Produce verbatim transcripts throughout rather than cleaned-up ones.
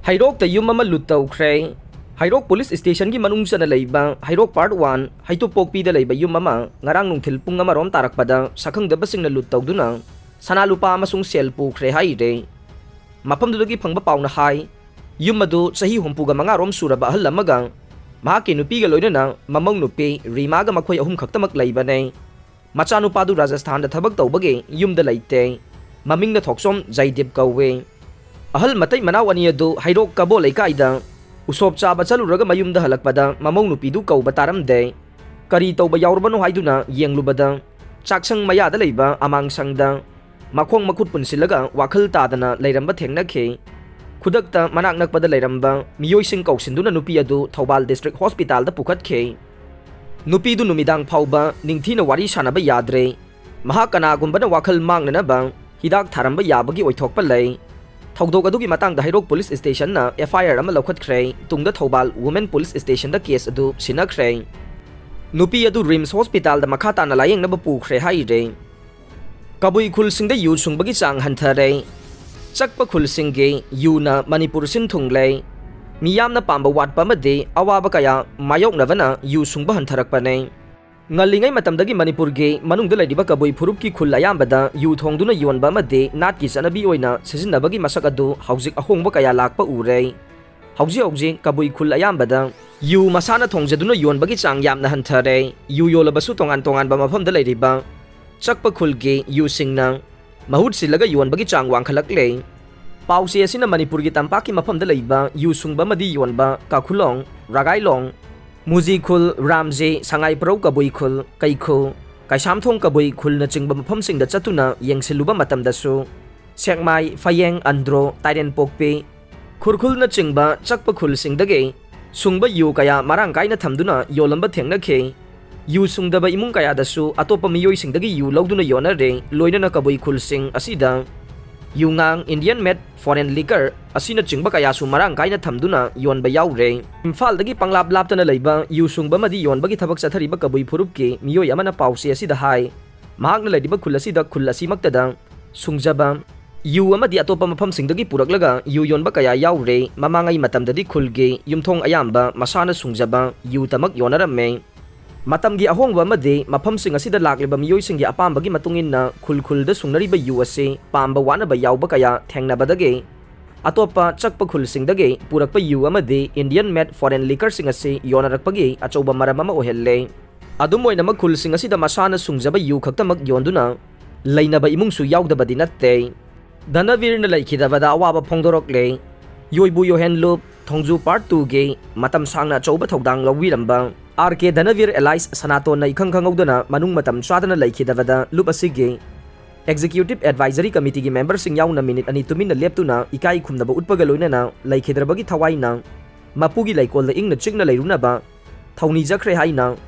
ꯍꯩꯔꯣꯛꯇ ꯌꯨꯝ ꯑꯃ ꯂꯨꯠ ꯇꯧꯈ꯭ꯔꯦ꯫ ꯍꯩꯔꯣꯛ ꯄꯨꯂꯤꯁ ꯁ꯭ꯇꯦꯁꯟꯒꯤ ꯃꯅꯨꯡ ꯆꯟꯅ ꯂꯩꯕ ꯍꯩꯔꯣꯛ ꯄꯥꯔꯠ ꯋꯥꯟ ꯍꯩꯇꯨꯞꯄꯣꯛꯄꯤꯗ ꯂꯩꯕ ꯌꯨꯝ ꯑꯃ ꯉꯔꯥꯡ ꯅꯨꯡꯊꯤꯜ ꯄꯨꯡ ꯑꯃꯔꯣꯝ ꯇꯥꯔꯛꯄꯗ ꯁꯛꯈꯪꯗꯕꯁꯤꯡꯅ ꯂꯨꯠ ꯇꯧꯗꯨꯅ ꯁꯅꯥ ꯂꯨꯄꯥ ꯑꯃꯁꯨꯡ ꯁꯦꯜ ꯄꯨꯈ꯭ꯔꯦ ꯍꯥꯏꯔꯦ꯫ ꯃꯐꯝꯗꯨꯗꯒꯤ ꯐꯪꯕ ꯄꯥꯎꯅ ꯍꯥꯏ, ꯌꯨꯝ ꯑꯗꯨ ꯆꯍꯤ ꯍꯨꯝꯐꯨꯒ ꯃꯉꯥꯔꯣꯝ ꯁꯨꯔꯕ ꯑꯍꯜ ꯑꯃꯒ ꯃꯍꯥꯛꯀꯤ ꯅꯨꯄꯤꯒ ꯂꯣꯏꯅꯅ ꯃꯃꯧ ꯅꯨꯄꯤ ꯔꯤꯃꯥꯒ ꯃꯈꯣꯏ ꯑꯍꯨꯝ ꯈꯛꯇꯃꯛ ꯂꯩꯕꯅꯦ꯫ ꯃꯆꯥꯅꯨꯄꯥꯗꯨ ꯔꯥꯖꯁꯊꯥꯟꯗ ꯊꯕꯛ ꯇꯧꯕꯒꯤ ꯌꯨꯝꯗ ꯂꯩꯇꯦ꯫ ꯃꯃꯤꯡꯅ ꯊꯣꯛꯆꯣꯝ ꯖꯩꯗꯤꯞ ꯀꯧꯏ꯫ ꯑꯍꯜ ꯃꯇꯩ ꯃꯅꯥꯎ ꯑꯅꯤ ꯑꯗꯨ ꯍꯩꯔꯣꯛ ꯀꯕꯣ ꯂꯩꯀꯥꯏꯗ ꯎꯁꯣꯞ ꯆꯥꯕ ꯆꯠꯂꯨꯔꯒ ꯃꯌꯨꯝꯗ ꯍꯜꯂꯛꯄꯗ ꯃꯃꯧ ꯅꯨꯄꯤꯗꯨ ꯀꯧꯕ ꯇꯥꯔꯝꯗꯦ꯫ ꯀꯔꯤ ꯇꯧꯕ ꯌꯥꯎꯔꯕꯅꯣ ꯍꯥꯏꯗꯨꯅ ꯌꯦꯡꯂꯨꯕꯗ ꯆꯥꯛꯁꯪ ꯃꯌꯥꯗ ꯂꯩꯕ ꯑꯃꯥꯡꯁꯪꯗ ꯃꯈꯣꯡ ꯃꯈꯨꯠ ꯄꯨꯟꯁꯤꯜꯂꯒ ꯋꯥꯈꯜ ꯇꯥꯗꯅ ꯂꯩꯔꯝꯕ ꯊꯦꯡꯅꯈꯤ꯫ ꯈꯨꯗꯛꯇ ꯃꯅꯥꯛ ꯅꯛꯄꯗ ꯂꯩꯔꯝꯕ ꯃꯤꯑꯣꯏꯁꯤꯡ ꯀꯧꯁꯤꯟꯗꯨꯅ ꯅꯨꯄꯤ ꯑꯗꯨ ꯊꯧꯕꯥꯜ ꯗꯤꯁꯇ꯭ꯔꯤꯛ ꯍꯣꯁꯄꯤꯇꯥꯜꯗ ꯄꯨꯈꯠꯈꯤ꯫ ꯅꯨꯄꯤꯗꯨ ꯅꯨꯃꯤꯗꯥꯡ ꯐꯥꯎꯕ ꯅꯤꯡꯊꯤꯅ ꯋꯥꯔꯤ ꯁꯥꯟꯅꯕ ꯌꯥꯗ꯭ꯔꯦ꯫ ꯃꯍꯥꯛ ꯀꯅꯥꯒꯨꯝꯕꯅ ꯋꯥꯈꯜ ꯃꯥꯡꯅꯅꯕ ꯍꯤꯗꯥꯛ ꯊꯥꯔꯝꯕ ꯌꯥꯕꯒꯤ ꯑꯣꯏꯊꯣꯛꯄ ꯂꯩ꯫ ꯊꯧꯗꯣꯛ ꯑꯗꯨꯒꯤ ꯃꯇꯥꯡꯗ ꯍꯩꯔꯣꯛ ꯄꯨꯂꯤꯁ ꯁ꯭ꯇꯦꯁꯟꯅ ꯑꯦꯐ ꯑꯥꯏ ꯑꯥꯔ ꯑꯃ ꯂꯧꯈꯠꯈ꯭ꯔꯦ꯫ ꯇꯨꯡꯗ ꯊꯧꯕꯥꯜ ꯋꯨꯃꯦꯟ ꯄꯨꯂꯤꯁ ꯁ꯭ꯇꯦꯁꯟꯗ ꯀꯦꯁ ꯑꯗꯨ ꯁꯤꯟꯅꯈ꯭ꯔꯦ꯫ ꯅꯨꯄꯤ ꯑꯗꯨ ꯔꯤꯝꯁ ꯍꯣꯁꯄꯤꯇꯥꯜꯗ ꯃꯈꯥ ꯇꯥꯅ ꯂꯥꯌꯦꯡꯅꯕ ꯄꯨꯈ꯭ꯔꯦ ꯍꯥꯏꯔꯦ꯫ ꯀꯕꯨꯏ ꯈꯨꯜꯁꯤꯡꯗ ꯌꯨ ꯁꯨꯡꯕꯒꯤ ꯆꯥꯡ ꯍꯟꯊꯔꯦ꯫ ꯆꯛꯄ ꯈꯨꯜꯁꯤꯡꯒꯤ ꯌꯨꯅ ꯃꯅꯤꯄꯨꯔ ꯁꯤꯟ ꯊꯨꯡꯂꯦ꯫ ꯃꯤꯌꯥꯝꯅ ꯄꯥꯝꯕ ꯋꯥꯠꯄ ꯑꯃꯗꯤ ꯑꯋꯥꯕ ꯀꯌꯥ ꯃꯥꯌꯣꯛꯅꯕꯅ ꯌꯨ ꯁꯨꯡꯕ ꯍꯟꯊꯔꯛꯄꯅꯦ꯫ ꯉꯜꯂꯤꯉꯩ ꯃꯇꯝꯗꯒꯤ ꯃꯅꯤꯄꯨꯔꯒꯤ ꯃꯅꯨꯡꯗ ꯂꯩꯔꯤꯕ ꯀꯕꯨꯏ ꯐꯨꯔꯨꯞꯀꯤ ꯈꯨꯜ ꯑꯌꯥꯝꯕꯗ ꯌꯨ ꯊꯣꯡꯗꯨꯅ ꯌꯣꯟꯕ ꯑꯃꯗꯤ ꯅꯥꯠꯀꯤ ꯆꯠꯅꯕꯤ ꯑꯣꯏꯅ ꯁꯤꯖꯤꯟꯅꯕꯒꯤ ꯃꯁꯛ ꯑꯗꯨ ꯍꯧꯖꯤꯛ ꯑꯍꯣꯡꯕ ꯀꯌꯥ ꯂꯥꯛꯄ ꯎꯔꯦ꯫ ꯍꯧꯖꯤꯛ ꯍꯧꯖꯤꯛ ꯀꯕꯨꯏ ꯈꯨꯜ ꯑꯌꯥꯝꯕꯗ ꯌꯨ ꯃꯁꯥꯅ ꯊꯣꯡꯖꯗꯨꯅ ꯌꯣꯟꯕꯒꯤ ꯆꯥꯡ ꯌꯥꯝꯅ ꯍꯟꯊꯔꯦ꯫ ꯌꯨ ꯌꯣꯜꯂꯕꯁꯨ ꯇꯣꯉꯥꯟ ꯇꯣꯉꯥꯟꯕ ꯃꯐꯝꯗ ꯂꯩꯔꯤꯕ ꯆꯛꯄ ꯈꯨꯜꯒꯤ ꯌꯨꯁꯤꯡꯅ ꯃꯍꯨꯠ ꯁꯤꯜꯂꯒ ꯌꯣꯟꯕꯒꯤ ꯆꯥꯡ ꯋꯥꯡꯈꯠꯂꯛꯂꯦ꯫ ꯄꯥꯎꯆꯦ ꯑꯁꯤꯅ ꯃꯅꯤꯄꯨꯔꯒꯤ ꯇꯝꯄꯥꯛꯀꯤ ꯃꯐꯝꯗ ꯂꯩꯕ ꯌꯨ ꯁꯨꯡꯕ ꯑꯃꯗꯤ ꯌꯣꯟꯕ ꯀꯥꯈꯨꯂꯣꯡ, ꯔꯥꯒꯥꯏꯂꯣꯡ, ꯃꯨꯖꯤ ꯈꯨꯜ, ꯔꯥꯝꯖꯤ, ꯁꯉꯥꯏꯄ꯭ꯔꯧ ꯀꯕꯨꯏ ꯈꯨꯜ, ꯀꯩꯈꯨ, ꯀꯩꯁꯥꯝꯊꯣꯡ ꯀꯕꯨꯏ ꯈꯨꯜꯅꯆꯤꯡꯕ ꯃꯐꯝꯁꯤꯡꯗ ꯆꯠꯇꯨꯅ ꯌꯦꯡꯁꯤꯜꯂꯨꯕ ꯃꯇꯝꯗꯁꯨ ꯁꯦꯛꯃꯥꯏ, ꯐꯌꯦꯡ, ꯑꯟꯗ꯭ꯔꯣ, ꯇꯥꯏꯔꯦꯟꯄꯣꯛꯄꯤ, ꯈꯨꯔꯈꯨꯜꯅꯆꯤꯡꯕ ꯆꯛꯄ ꯈꯨꯜꯁꯤꯡꯗꯒꯤ ꯁꯨꯡꯕ ꯌꯨ ꯀꯌꯥ ꯃꯔꯥꯡ ꯀꯥꯏꯅ ꯊꯝꯗꯨꯅ ꯌꯣꯜꯂꯝꯕ ꯊꯦꯡꯅꯈꯤ꯫ ꯌꯨ ꯁꯨꯡꯗꯕ ꯏꯃꯨꯡ ꯀꯌꯥꯗꯁꯨ ꯑꯇꯣꯞꯄ ꯃꯤꯑꯣꯏꯁꯤꯡꯗꯒꯤ ꯌꯨ ꯂꯧꯗꯨꯅ ꯌꯣꯟꯅꯔꯦ, ꯂꯣꯏꯅꯅ ꯀꯕꯨꯏ ꯈꯨꯜꯁꯤꯡ ꯑꯁꯤꯗ ꯌꯨꯉꯥꯡ, Indian made foreign liquor ꯑꯁꯤꯅꯆꯤꯡꯕ ꯀꯌꯥꯁꯨ ꯃꯔꯥꯡ ꯀꯥꯏꯅ ꯊꯝꯗꯨꯅ ꯌꯣꯟꯕ ꯌꯥꯎꯔꯦ꯫ ꯏꯝꯐꯥꯜꯗꯒꯤ ꯄꯪꯂꯥꯞ ꯂꯥꯞꯇꯅ ꯂꯩꯕ ꯌꯨ ꯁꯨꯡꯕ ꯑꯃꯗꯤ ꯌꯣꯟꯕꯒꯤ ꯊꯕꯛ ꯆꯠꯊꯔꯤꯕ ꯀꯕꯨꯏ ꯐꯨꯔꯨꯞꯀꯤ ꯃꯤꯑꯣꯏ ꯑꯃꯅ ꯄꯥꯎꯆꯦ ꯑꯁꯤꯗ ꯍꯥꯏ, ꯃꯍꯥꯛꯅ ꯂꯩꯔꯤꯕ ꯈꯨꯜ ꯑꯁꯤꯗ ꯈꯨꯜ ꯑꯁꯤꯃꯛꯇꯗ ꯁꯨꯡꯖꯕ ꯌꯨ ꯑꯃꯗꯤ ꯑꯇꯣꯞꯄ ꯃꯐꯝꯁꯤꯡꯗꯒꯤ ꯄꯨꯔꯛꯂꯒ ꯌꯨ ꯌꯣꯟꯕ ꯀꯌꯥ ꯌꯥꯎꯔꯦ꯫ ꯃꯃꯥꯡꯉꯩ ꯃꯇꯝꯗꯗꯤ ꯈꯨꯜꯒꯤ ꯌꯨꯝꯊꯣꯡ ꯑꯌꯥꯝꯕ ꯃꯁꯥꯅ ꯁꯨꯡꯖꯕ ꯌꯨꯇꯃꯛ ꯌꯣꯟꯅꯔꯝꯃꯦ꯫ ꯃꯇꯝꯒꯤ ꯑꯍꯣꯡꯕ ꯑꯃꯗꯤ ꯃꯐꯝꯁꯤꯡ ꯑꯁꯤꯗ ꯂꯥꯛꯂꯤꯕ ꯃꯤꯑꯣꯏꯁꯤꯡꯒꯤ ꯑꯄꯥꯝꯕꯒꯤ ꯃꯇꯨꯡ ꯏꯟꯅ ꯈꯨꯜ ꯈꯨꯜꯗ ꯁꯨꯡꯅꯔꯤꯕ ꯌꯨ ꯑꯁꯤ ꯄꯥꯝꯕ ꯋꯥꯅꯕ ꯌꯥꯎꯕ ꯀꯌꯥ ꯊꯦꯡꯅꯕꯗꯒꯤ ꯑꯇꯣꯞꯄ ꯆꯛꯄ ꯈꯨꯜꯁꯤꯡꯗꯒꯤ ꯄꯨꯔꯛꯄ ꯌꯨ ꯑꯃꯗꯤ Indian made foreign liquorꯁꯤꯡ ꯑꯁꯤ ꯌꯣꯟꯅꯔꯛꯄꯒꯤ ꯑꯆꯧꯕ ꯃꯔꯝ ꯑꯃ ꯑꯣꯏꯍꯜꯂꯦ꯫ ꯑꯗꯨꯝ ꯑꯣꯏꯅꯃꯛ, ꯈꯨꯜꯁꯤꯡ ꯑꯁꯤꯗ ꯃꯁꯥꯅ ꯁꯨꯡꯖꯕ ꯌꯨ ꯈꯛꯇꯃꯛ ꯌꯣꯟꯗꯨꯅ ꯂꯩꯅꯕ ꯏꯃꯨꯡꯁꯨ ꯌꯥꯎꯗꯕꯗꯤ ꯅꯠꯇꯦ꯫ ꯙꯅꯕꯤꯔꯅ ꯂꯩꯈꯤꯗꯕꯗ ꯑꯋꯥꯕ ꯐꯣꯡꯗꯣꯔꯛꯂꯦ꯫ ꯌꯣꯏꯕꯨ ꯌꯣꯍꯦꯟ ꯂꯨꯞ, ꯊꯣꯡꯖꯨ Part twoꯒꯤ ꯃꯇꯝ ꯁꯥꯡꯅ ꯑꯆꯧꯕ ꯊꯧꯗꯥꯡ ꯂꯧꯕꯤꯔꯝꯕ ꯑꯥꯔ ꯀꯦ ꯙꯅꯕꯤꯔ alias ꯁꯅꯥꯇꯣꯟꯅ ꯏꯈꯪ ꯈꯪꯍꯧꯗꯅ ꯃꯅꯨꯡ ꯃꯇꯝ ꯆꯥꯗꯅ ꯂꯩꯈꯤꯗꯕꯗ ꯂꯨꯞ ꯑꯁꯤꯒꯤ Executive Advisory Committeeꯒꯤ memberꯁꯤꯡ ꯌꯥꯎꯅ ꯃꯤꯅꯤꯠ ꯑꯅꯤ ꯇꯨꯃꯤꯟꯅ ꯂꯦꯞꯇꯨꯅ ꯏꯀꯥꯏ ꯈꯨꯝꯅꯕ ꯎꯠꯄꯒ ꯂꯣꯏꯅꯅ ꯂꯩꯈꯤꯗ꯭ꯔꯕꯒꯤ ꯊꯋꯥꯏꯅ ꯃꯄꯨꯒꯤ ꯂꯩꯀꯣꯜꯗ ꯏꯪꯅ ꯆꯤꯛꯅ ꯂꯩꯔꯨꯅꯕ ꯊꯧꯅꯤꯖꯈ꯭ꯔꯦ ꯍꯥꯏꯅ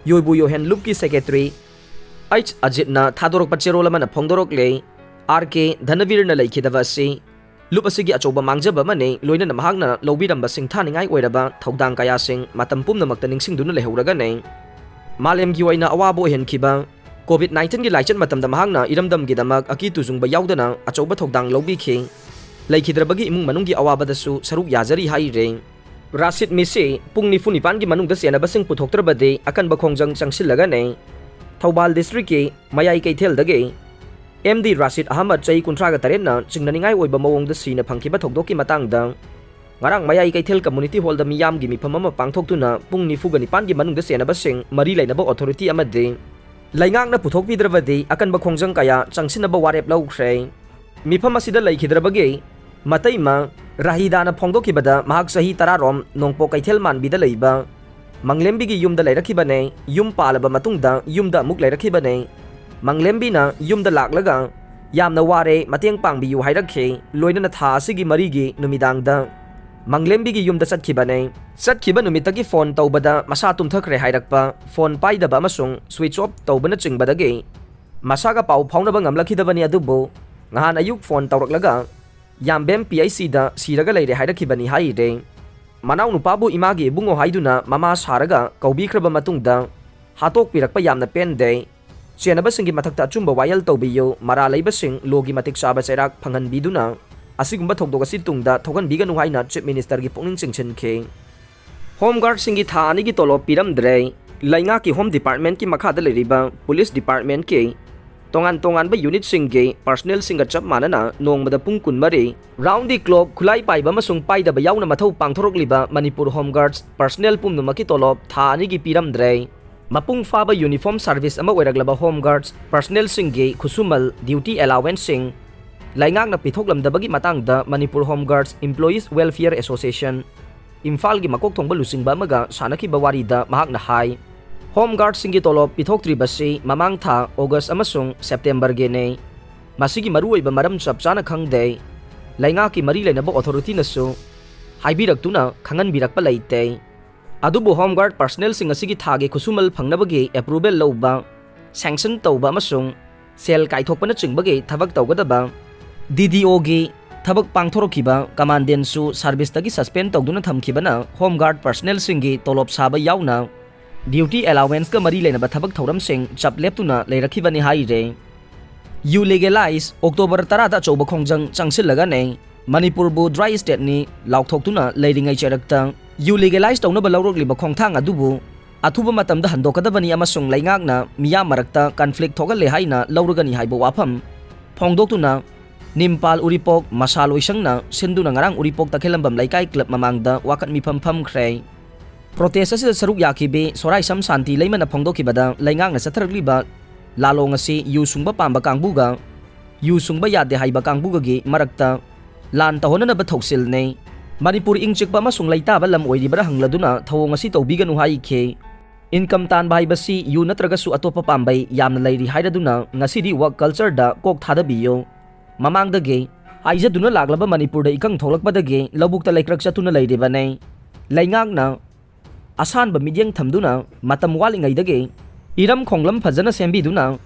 ꯌꯣꯏꯕꯨ ꯌꯣꯍꯦꯟ ꯂꯨꯞꯀꯤ secretary ꯑꯩꯆ ꯑꯖꯤꯠꯅ ꯊꯥꯗꯣꯔꯛꯄ ꯆꯦꯔꯣꯜ ꯑꯃꯅ ꯐꯣꯡꯗꯣꯔꯛꯂꯦ꯫ ꯑꯥꯔ ꯀꯦ ꯙꯅꯕꯤꯔꯅ ꯂꯩꯈꯤꯗꯕ ꯑꯁꯤ ꯂꯨꯞ ꯑꯁꯤꯒꯤ ꯑꯆꯧꯕ ꯃꯥꯡꯖꯕ ꯑꯃꯅꯤ, ꯂꯣꯏꯅꯅ ꯃꯍꯥꯛꯅ ꯂꯧꯕꯤꯔꯝꯕ ꯁꯤꯡꯊꯥꯅꯤꯡꯉꯥꯏ ꯑꯣꯏꯔꯕ ꯊꯧꯗꯥꯡ ꯀꯌꯥꯁꯤꯡ ꯃꯇꯝ ꯄꯨꯝꯅꯃꯛꯇ ꯅꯤꯡꯁꯤꯡꯗꯨꯅ ꯂꯩꯍꯧꯔꯒꯅꯤ꯫ ꯃꯥꯂꯦꯝꯒꯤ ꯑꯣꯏꯅ ꯑꯋꯥꯕ ꯑꯣꯏꯍꯟꯈꯤꯕ COVID nineteenꯒꯤ ꯂꯥꯏꯆꯠ ꯃꯇꯝꯗ ꯃꯍꯥꯛꯅ ꯏꯔꯝꯗꯝꯒꯤꯗꯃꯛ ꯑꯀꯤ ꯇꯨꯖꯨꯡꯕ ꯌꯥꯎꯗꯅ ꯑꯆꯧꯕ ꯊꯧꯗꯥꯡ ꯂꯧꯕꯤꯈꯤ꯫ ꯂꯩꯈꯤꯗ꯭ꯔꯕꯒꯤ ꯏꯃꯨꯡ ꯃꯅꯨꯡꯒꯤ ꯑꯋꯥꯕꯗꯁꯨ ꯁꯔꯨꯛ ꯌꯥꯖꯔꯤ ꯍꯥꯏꯔꯦ꯫ ꯔꯥꯁꯤꯗ ꯃꯤꯁꯤ ꯄꯨꯡ ꯅꯤꯐꯨ ꯅꯤꯄꯥꯟꯒꯤ ꯃꯅꯨꯡꯗ ꯆꯦꯟꯅꯕꯁꯤꯡ ꯄꯨꯊꯣꯛꯇ꯭ꯔꯕꯗꯤ ꯑꯀꯟꯕ ꯈꯣꯡꯖꯪ ꯆꯪꯁꯤꯜꯂꯒꯅꯤ꯫ ꯊꯧꯕꯥꯜ districtꯀꯤ ꯃꯌꯥꯏ ꯀꯩꯊꯦꯜꯗꯒꯤ ꯑꯦꯝ ꯗꯤ ꯔꯥꯁꯤꯗ ꯑꯍꯃꯗ, ꯆꯍꯤ ꯀꯨꯟꯊ꯭ꯔꯥꯒ ꯇꯔꯦꯠꯅ ꯆꯤꯡꯅꯅꯤꯡꯉꯥꯏ ꯑꯣꯏꯕ ꯃꯑꯣꯡꯗ ꯁꯤꯅ ꯐꯪꯈꯤꯕ ꯊꯧꯗꯣꯛꯀꯤ ꯃꯇꯥꯡꯗ ꯉꯔꯥꯡ ꯃꯌꯥꯏ ꯀꯩꯊꯦꯜ community hallꯗ ꯃꯤꯌꯥꯝꯒꯤ ꯃꯤꯐꯝ ꯑꯃ ꯄꯥꯡꯊꯣꯛꯇꯨꯅ ꯄꯨꯡ ꯅꯤꯐꯨꯒ ꯅꯤꯄꯥꯟꯒꯤ ꯃꯅꯨꯡꯗ ꯆꯦꯟꯅꯕꯁꯤꯡ, ꯃꯔꯤ ꯂꯩꯅꯕ authority ꯑꯃꯗꯤ ꯂꯩꯉꯥꯛꯅ ꯄꯨꯊꯣꯛꯄꯤꯗ꯭ꯔꯕꯗꯤ ꯑꯀꯟꯕ ꯈꯣꯡꯖꯪ ꯀꯌꯥ ꯆꯪꯁꯤꯟꯅꯕ ꯋꯥꯔꯦꯞ ꯂꯧꯈ꯭ꯔꯦ꯫ ꯃꯤꯐꯝ ꯑꯁꯤꯗ ꯂꯩꯈꯤꯗ꯭ꯔꯕꯒꯤ ꯃꯇꯩꯃ ꯔꯥꯍꯤꯗꯥꯅ ꯐꯣꯡꯗꯣꯛꯈꯤꯕꯗ, ꯃꯍꯥꯛ ꯆꯍꯤ ꯇꯔꯥꯔꯣꯝ ꯅꯣꯡꯄꯣꯛ ꯀꯩꯊꯦꯜ ꯃꯥꯟꯕꯤꯗ ꯂꯩꯕ ꯃꯪꯂꯦꯝꯕꯤꯒꯤ ꯌꯨꯝꯗ ꯂꯩꯔꯛꯈꯤꯕꯅꯦ꯫ ꯌꯨꯝ ꯄꯥꯜꯂꯕ ꯃꯇꯨꯡꯗ ꯌꯨꯝꯗ ꯑꯃꯨꯛ ꯂꯩꯔꯛꯈꯤꯕꯅꯦ꯫ ꯃꯪꯂꯦꯝꯕꯤꯅ ꯌꯨꯝꯗ ꯂꯥꯛꯂꯒ, "ꯌꯥꯝꯅ ꯋꯥꯔꯦ, ꯃꯇꯦꯡ ꯄꯥꯡꯕꯤꯌꯨ" ꯍꯥꯏꯔꯛꯈꯤ꯫ ꯂꯣꯏꯅꯅ ꯊꯥ ꯑꯁꯤꯒꯤ ꯃꯔꯤꯒꯤ ꯅꯨꯃꯤꯗꯥꯡꯗ ꯃꯪꯂꯦꯝꯕꯤꯒꯤ ꯌꯨꯝꯗ ꯆꯠꯈꯤꯕꯅꯦ꯫ ꯆꯠꯈꯤꯕ ꯅꯨꯃꯤꯠꯇꯒꯤ phone ꯇꯧꯕꯗ ꯃꯁꯥ ꯇꯨꯝꯊꯈ꯭ꯔꯦ ꯍꯥꯏꯔꯛꯄ, phone ꯄꯥꯏꯗꯕ ꯑꯃꯁꯨꯡ switch off ꯇꯧꯕꯅꯆꯤꯡꯕꯗꯒꯤ ꯃꯁꯥꯒ ꯄꯥꯎ ꯐꯥꯎꯅꯕ ꯉꯝꯂꯛꯈꯤꯗꯕꯅꯤ꯫ ꯑꯗꯨꯕꯨ ꯉꯍꯥꯟ ꯑꯌꯨꯛ phone ꯇꯧꯔꯛꯂꯒ ꯌꯥꯝꯕꯦꯝ P I Cꯗ ꯁꯤꯔꯒ ꯂꯩꯔꯦ ꯍꯥꯏꯔꯛꯈꯤꯕꯅꯤ ꯍꯥꯏꯔꯦ꯫ ꯃꯅꯥꯎꯅꯨꯄꯥꯕꯨ ꯏꯃꯥꯒꯤ ꯏꯕꯨꯡꯉꯣ ꯍꯥꯏꯗꯨꯅ ꯃꯃꯥ ꯁꯥꯔꯒ ꯀꯧꯕꯤꯈ꯭ꯔꯕ ꯃꯇꯨꯡꯗ ꯍꯥꯠꯇꯣꯛꯄꯤꯔꯛꯄ ꯌꯥꯝꯅ ꯄꯦꯟꯗꯦ꯫ ꯆꯦꯟꯅꯕꯁꯤꯡꯒꯤ ꯃꯊꯛꯇ ꯑꯆꯨꯝꯕ ꯋꯥꯌꯦꯜ ꯇꯧꯕꯤꯌꯨ, ꯃꯔꯥꯜ ꯂꯩꯕꯁꯤꯡ ꯂꯣꯒꯤ ꯃꯇꯤꯛ ꯆꯥꯕ ꯆꯩꯔꯥꯛ ꯐꯪꯍꯟꯕꯤꯗꯨꯅ ꯑꯁꯤꯒꯨꯝꯕ ꯊꯧꯗꯣꯛ ꯑꯁꯤ ꯇꯨꯡꯗ ꯊꯣꯛꯍꯟꯕꯤꯒꯅꯨ ꯍꯥꯏꯅ ꯆꯤꯐ ꯃꯤꯅꯤꯁꯇꯔꯒꯤ ꯄꯨꯛꯅꯤꯡ ꯆꯤꯡꯁꯤꯟꯈꯤ꯫ ꯍꯣꯝ ꯒꯥꯔꯗꯁꯤꯡꯒꯤ ꯊꯥ ꯑꯅꯤꯒꯤ ꯇꯣꯂꯣꯞ ꯄꯤꯔꯝꯗ꯭ꯔꯦ꯫ ꯂꯩꯉꯥꯛꯀꯤ ꯍꯣꯝ ꯗꯤꯄꯥꯔꯠꯃꯦꯟꯠꯀꯤ ꯃꯈꯥꯗ ꯂꯩꯔꯤꯕ ꯄꯨꯂꯤꯁ ꯗꯤꯄꯥꯔꯠꯃꯦꯟꯠꯀꯤ ꯇꯣꯉꯥꯟ ꯇꯣꯉꯥꯟꯕ ꯌꯨꯅꯤꯠꯁꯤꯡꯒꯤ ꯄꯔꯁꯅꯦꯜꯁꯤꯡꯒ ꯆꯞ ꯃꯥꯟꯅꯅ ꯅꯣꯡꯃꯗ ꯄꯨꯡ ꯀꯨꯟꯃꯔꯤ, round the clock, ꯈꯨꯠꯂꯥꯏ ꯄꯥꯏꯕ ꯑꯃꯁꯨꯡ ꯄꯥꯏꯗꯕ ꯌꯥꯎꯅ ꯃꯊꯧ ꯄꯥꯡꯊꯣꯔꯛꯂꯤꯕ ꯃꯅꯤꯄꯨꯔ ꯍꯣꯝ ꯒꯥꯔꯗꯁ ꯄꯔꯁꯅꯦꯜ ꯄꯨꯝꯅꯃꯛꯀꯤ ꯇꯣꯂꯣꯞ ꯊꯥ ꯑꯅꯤꯒꯤ ꯄꯤꯔꯝꯗ꯭ꯔꯦ꯫ ꯃꯄꯨꯡ ꯐꯥꯕ ꯌꯨꯅꯤꯐꯣꯔꯝ ꯁꯥꯔꯚꯤꯁ ꯑꯃ ꯑꯣꯏꯔꯛꯂꯕ ꯍꯣꯝ ꯒꯥꯔꯗꯁ ꯄꯔꯁꯅꯦꯜꯁꯤꯡꯒꯤ ꯈꯨꯠꯁꯨꯃꯜ, ꯗ꯭ꯌꯨꯇꯤ ꯑꯦꯂꯥꯋꯦꯟꯁꯁꯤꯡ ꯂꯩꯉꯥꯛꯅ ꯄꯤꯊꯣꯛꯂꯝꯗꯕꯒꯤ ꯃꯇꯥꯡꯗ Manipur home guards employees welfare association, ꯏꯝꯐꯥꯜꯒꯤ ꯃꯀꯣꯛ ꯊꯣꯡꯕ ꯂꯨꯆꯤꯡꯕ ꯑꯃꯒ ꯁꯥꯟꯅꯈꯤꯕ ꯋꯥꯔꯤꯗ ꯃꯍꯥꯛꯅ ꯍꯥꯏ, ꯍꯣꯝ ꯒꯥꯔꯗꯁꯤꯡꯒꯤ ꯇꯣꯂꯣꯞ ꯄꯤꯊꯣꯛꯇ꯭ꯔꯤꯕꯁꯤ ꯃꯃꯥꯡ ꯊꯥ ꯑꯣꯒꯁ ꯑꯃꯁꯨꯡ ꯁꯦꯞꯇꯦꯝꯕꯔꯒꯤꯅꯤ꯫ ꯃꯁꯤꯒꯤ ꯃꯔꯨꯑꯣꯏꯕ ꯃꯔꯝ ꯆꯞ ꯆꯥꯅ ꯈꯪꯗꯦ꯫ ꯂꯩꯉꯥꯛꯀꯤ ꯃꯔꯤ ꯂꯩꯅꯕ ꯑꯣꯊꯣꯔꯤꯇꯤꯅꯁꯨ ꯍꯥꯏꯕꯤꯔꯛꯇꯨꯅ ꯈꯪꯍꯟꯕꯤꯔꯛꯄ ꯂꯩꯇꯦ꯫ ꯑꯗꯨꯕꯨ ꯍꯣꯝ ꯒꯥꯔꯗ ꯄꯔꯁꯅꯦꯜꯁꯤꯡ ꯑꯁꯤꯒꯤ ꯊꯥꯒꯤ ꯈꯨꯠꯁꯨꯃꯜ ꯐꯪꯅꯕꯒꯤ ꯑꯦꯄ꯭ꯔꯨꯕꯦꯜ ꯂꯧꯕ, ꯁꯦꯡꯁꯟ ꯇꯧꯕ ꯑꯃꯁꯨꯡ ꯁꯦꯜ ꯀꯥꯏꯊꯣꯛꯄꯅꯆꯤꯡꯕꯒꯤ ꯊꯕꯛ ꯇꯧꯒꯗꯕ ꯗꯤ ꯗꯤ ꯑꯣꯒꯤ ꯊꯕꯛ ꯄꯥꯡꯊꯣꯔꯛꯈꯤꯕ ꯀꯃꯥꯟꯗꯦꯟꯁꯨ ꯁꯥꯔꯚꯤꯁꯇꯒꯤ ꯁꯁꯄꯦꯟ ꯇꯧꯗꯨꯅ ꯊꯝꯈꯤꯕꯅ ꯍꯣꯝ ꯒꯥꯔꯗ ꯄꯔꯁꯅꯦꯜꯁꯤꯡꯒꯤ ꯇꯣꯂꯣꯞ ꯁꯥꯕ ꯌꯥꯎꯅ ꯗ꯭ꯌꯨꯇꯤ ꯑꯦꯂꯥꯋꯦꯟꯁꯀ ꯃꯔꯤ ꯂꯩꯅꯕ ꯊꯕꯛ ꯊꯧꯔꯝꯁꯤꯡ ꯆꯞ ꯂꯦꯞꯇꯨꯅ ꯂꯩꯔꯛꯈꯤꯕꯅꯤ ꯍꯥꯏꯔꯦ꯫ ꯌꯨ ꯂꯤꯒꯦꯂꯥꯏꯖ ꯑꯣꯛꯇꯣꯕꯔ ꯇꯔꯥꯗ ꯑꯆꯧꯕ ꯈꯣꯡꯖꯪ ꯆꯪꯁꯤꯜꯂꯒꯅꯦ ꯃꯅꯤꯄꯨꯔꯕꯨ ꯗ꯭ꯔꯥꯏ ꯁ꯭ꯇꯦꯠꯅꯤ ꯂꯥꯎꯊꯣꯛꯇꯨꯅ ꯂꯩꯔꯤꯉꯩ ꯆꯩꯔꯛꯇ ꯌꯨ ꯂꯤꯒꯦꯂꯥꯏꯖ ꯇꯧꯅꯕ ꯂꯧꯔꯛꯂꯤꯕ ꯈꯣꯡꯊꯥꯡ ꯑꯗꯨꯕꯨ ꯑꯊꯨꯕ ꯃꯇꯝꯗ ꯍꯟꯗꯣꯛꯀꯗꯕꯅꯤ ꯑꯃꯁꯨꯡ ꯂꯩꯉꯥꯛꯅ ꯃꯤꯌꯥꯝ ꯃꯔꯛꯇ ꯀꯟꯐ꯭ꯂꯤꯛ ꯊꯣꯛꯍꯜꯂꯦ ꯍꯥꯏꯅ ꯂꯧꯔꯒꯅꯤ ꯍꯥꯏꯕ ꯋꯥꯐꯝ ꯐꯣꯡꯗꯣꯛꯇꯨꯅ ꯅꯤꯝꯄꯥꯜ ꯎꯔꯤꯄꯣꯛ ꯃꯁꯥ ꯂꯣꯏꯁꯪꯅ ꯁꯤꯟꯗꯨꯅ ꯉꯔꯥꯡ ꯎꯔꯤꯄꯣꯛ ꯇꯈꯦꯂꯝꯕꯝ ꯂꯩꯀꯥꯏ ꯀ꯭ꯂꯕ ꯃꯃꯥꯡꯗ ꯋꯥꯀꯠ ꯃꯤꯐꯝ ꯐꯝꯈ꯭ꯔꯦ꯫ ꯄ꯭ꯔꯣꯇꯦꯁ ꯑꯁꯤꯗ ꯁꯔꯨꯛ ꯌꯥꯈꯤꯕꯤ ꯁꯣꯔꯥꯏꯁꯝ ꯁꯥꯟꯇꯤ ꯂꯩꯃꯅ ꯐꯣꯡꯗꯣꯛꯈꯤꯕꯗ ꯂꯩꯉꯥꯛꯅ ꯆꯠꯊꯔꯛꯂꯤꯕ ꯂꯥꯂꯣꯡ ꯑꯁꯤ ꯌꯨ ꯁꯨꯡꯕ ꯄꯥꯝꯕ ꯀꯥꯡꯕꯨꯒ ꯌꯨ ꯁꯨꯡꯕ ꯌꯥꯗꯦ ꯍꯥꯏꯕ ꯀꯥꯡꯕꯨꯒꯒꯤ ꯃꯔꯛꯇ ꯂꯥꯟ ꯇꯧꯍꯟꯅꯅꯕ ꯊꯧꯁꯤꯜꯅꯤ꯫ ꯃꯅꯤꯄꯨꯔ ꯏꯪ ꯆꯤꯛꯄ ꯑꯃꯁꯨꯡ ꯂꯩꯇꯥꯕ ꯂꯝ ꯑꯣꯏꯔꯤꯕ꯭ꯔꯥ ꯍꯪꯂꯗꯨꯅ ꯊꯧꯑꯣꯡ ꯑꯁꯤ ꯇꯧꯕꯤꯒꯅꯨ ꯍꯥꯏꯈꯤ꯫ ꯏꯟꯀꯝ ꯇꯥꯟꯕ ꯍꯥꯏꯕꯁꯤ ꯌꯨ ꯅꯠꯇ꯭ꯔꯒꯁꯨ ꯑꯇꯣꯞꯄ ꯄꯥꯝꯕꯩ ꯌꯥꯝꯅ ꯂꯩꯔꯤ ꯍꯥꯏꯔꯗꯨꯅ ꯉꯁꯤꯗꯤ ꯋꯥꯔꯛ ꯀꯜꯆꯔꯗ ꯀꯣꯛ ꯊꯥꯗꯕꯤꯌꯨ꯫ ꯃꯃꯥꯡꯗꯒꯤ ꯍꯥꯏꯖꯗꯨꯅ ꯂꯥꯛꯂꯕ ꯃꯅꯤꯄꯨꯔꯗ ꯏꯀꯪ ꯊꯣꯛꯂꯛꯄꯗꯒꯤ ꯂꯧꯕꯨꯛꯇ ꯂꯩꯀ꯭ꯔꯛ ꯆꯠꯇꯨꯅ ꯂꯩꯔꯤꯕꯅꯤ꯫ ꯂꯩꯉꯥꯛꯅ ꯑꯁꯥꯟꯕ ꯃꯤꯠꯌꯦꯡ ꯊꯝꯗꯨꯅ ꯃꯇꯝ ꯋꯥꯠꯂꯤꯉꯩꯗꯒꯤ ꯏꯔꯝ ꯈꯣꯡꯂꯝ ꯐꯖꯅ ꯁꯦꯝꯕꯤꯗꯨꯅ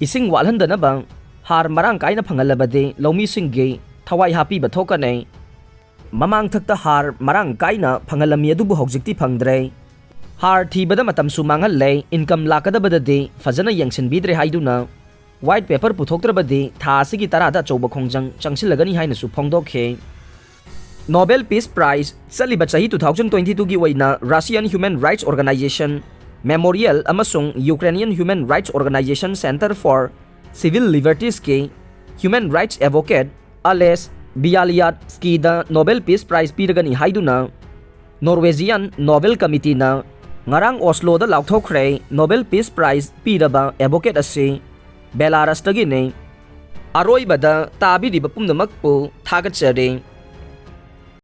ꯏꯁꯤꯡ ꯋꯥꯠꯍꯟꯗꯅꯕ ꯍꯥꯔ ꯃꯔꯥꯡ ꯀꯥꯏꯅ ꯐꯪꯍꯜꯂꯕꯗꯤ ꯂꯧꯃꯤꯁꯤꯡꯒꯤ ꯊꯋꯥꯏ ꯍꯥꯞꯄꯤꯕ ꯊꯣꯛꯀꯅꯤ꯫ ꯃꯃꯥꯡꯊꯛꯇ ꯍꯥꯔ ꯃꯔꯥꯡ ꯀꯥꯏꯅ ꯐꯪꯍꯜꯂꯝꯃꯤ ꯑꯗꯨꯕꯨ ꯍꯧꯖꯤꯛꯇꯤ ꯐꯪꯗ꯭ꯔꯦ꯫ ꯍꯥꯔ ꯊꯤꯕꯗ ꯃꯇꯝꯁꯨ ꯃꯥꯡꯍꯜꯂꯦ, ꯏꯟꯀꯝ ꯂꯥꯛꯀꯗꯕꯗꯗꯤ ꯐꯖꯅ ꯌꯦꯡꯁꯤꯟꯕꯤꯗ꯭ꯔꯦ ꯍꯥꯏꯗꯨꯅ ꯋꯥꯏꯠ ꯄꯦꯄꯔ ꯄꯨꯊꯣꯛꯇ꯭ꯔꯕꯗꯤ ꯊꯥ ꯑꯁꯤꯒꯤ ꯇꯔꯥꯗ ꯑꯆꯧꯕ ꯈꯣꯡꯖꯪ ꯆꯪꯁꯤꯜꯂꯒꯅꯤ ꯍꯥꯏꯅꯁꯨ ꯐꯣꯡꯗꯣꯛꯈꯤ꯫ ꯅꯣꯕꯦꯜ ꯄꯤꯁ ꯄ꯭ꯔꯥꯏꯖ ꯆꯠꯂꯤꯕ ꯆꯍꯤ two thousand twenty twoꯒꯤ ꯑꯣꯏꯅ Russian Human Rights Organization Memorial ꯑꯃꯁꯨꯡ Ukrainian Human Rights Organization Center for Civil Libertiesꯀꯤ human rights advocate ꯑꯂꯦꯁ ꯕꯤꯌꯥꯂꯤꯌꯥꯠꯁꯀꯤꯗ ꯅꯣꯕꯦꯜ ꯄꯤꯁ ꯄ꯭ꯔꯥꯏꯖ ꯄꯤꯔꯒꯅꯤ ꯍꯥꯏꯗꯨꯅ ꯅꯣꯔꯋꯦꯖꯤꯌꯥꯟ ꯅꯣꯕꯦꯜ ꯀꯃꯤꯇꯤꯅ ꯉꯔꯥꯡ ꯑꯣꯁꯂꯣꯗ ꯂꯥꯎꯊꯣꯛꯈ꯭ꯔꯦ꯫ ꯅꯣꯕꯦꯜ ꯄꯤꯁ ꯄ꯭ꯔꯥꯏꯖ ꯄꯤꯔꯕ ꯑꯦꯗꯚꯣꯀꯦꯠ ꯑꯁꯤ ꯕꯦꯂꯥꯔꯁꯇꯒꯤꯅꯤ꯫ ꯑꯔꯣꯏꯕꯗ ꯇꯥꯕꯤꯔꯤꯕ ꯄꯨꯝꯅꯃꯛꯄꯨ ꯊꯥꯒꯠꯆꯔꯤ꯫